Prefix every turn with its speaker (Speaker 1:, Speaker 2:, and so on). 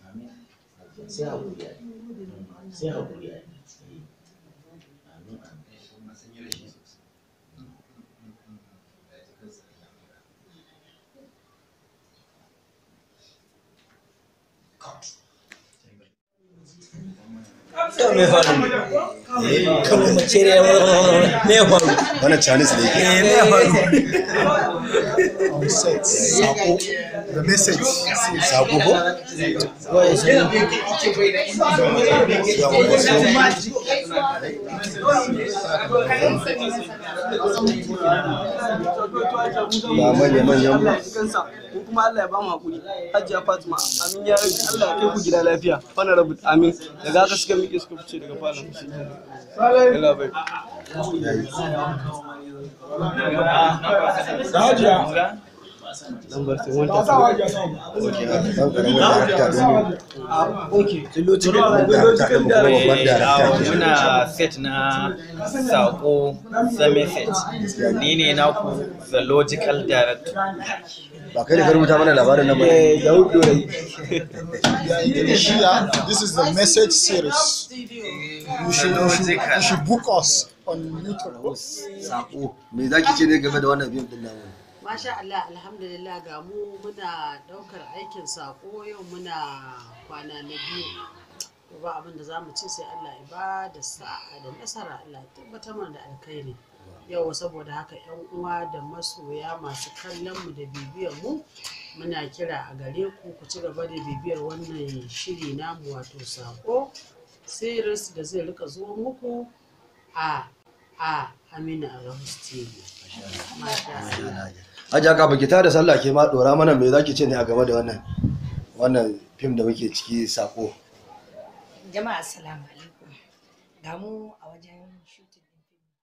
Speaker 1: Amin. Sai haƙuri ai. Sai haƙuri ai. Amin amin.
Speaker 2: To me faru? Kamar mace ne me ya faru?
Speaker 3: Wannan Chinese ne yake.
Speaker 2: Me ya faru?
Speaker 4: On set, Sako, the message.
Speaker 3: Sako ko?
Speaker 2: Wai sai
Speaker 3: Ba manya-manyan
Speaker 5: Allah ya ji kansa ko kuma Allah ya ba mu hakuri. Hajiya Fatima, amin ya rabi, Allah ya kai ku gida lafiya. Honorable, amin. Daga haka suka miƙe suka fice daga falon. Yalla bai. Lambar sai wanta.
Speaker 3: Dan karamin darakta din mu.
Speaker 5: Okay.
Speaker 3: Darakta din mu kuma babban darakta ke.
Speaker 6: Muna set na Sako The Message. Ni ne naku The Logical Director.
Speaker 3: Ba kai da ka rubuta mana labarin nan ba.
Speaker 5: Eh, Daud Dorai.
Speaker 4: Here, this is the message series. You should book us on YouTube.
Speaker 3: Sako. Me zaki ce ne game da wannan fim din namu?
Speaker 7: Masha Allah, alhamdulillah, ga mu muna daukar aikin Sako, yau muna kwana na biyu. To ba abin da za mu ce sai Allah ya ba da sa'a da nasara, Allah ya tabbatar mana da alkhairi. Yau saboda haka yan uwa da masoya masu kallon mu da bibiyar mu, muna kira a gare ku ku ci gaba da bibiyar wannan shiri namu, wato Sako series da zai rika zuwa muku a Aminu Arahus TV. Masha Allah.
Speaker 3: Hajiya, kafin ki tada sallah, ke ma dora mana, me zaki ce ne a game da wannan fim da muke ciki, Sako?
Speaker 8: Jama'a, assalamu alaikum. Ga mu a wajen shooting.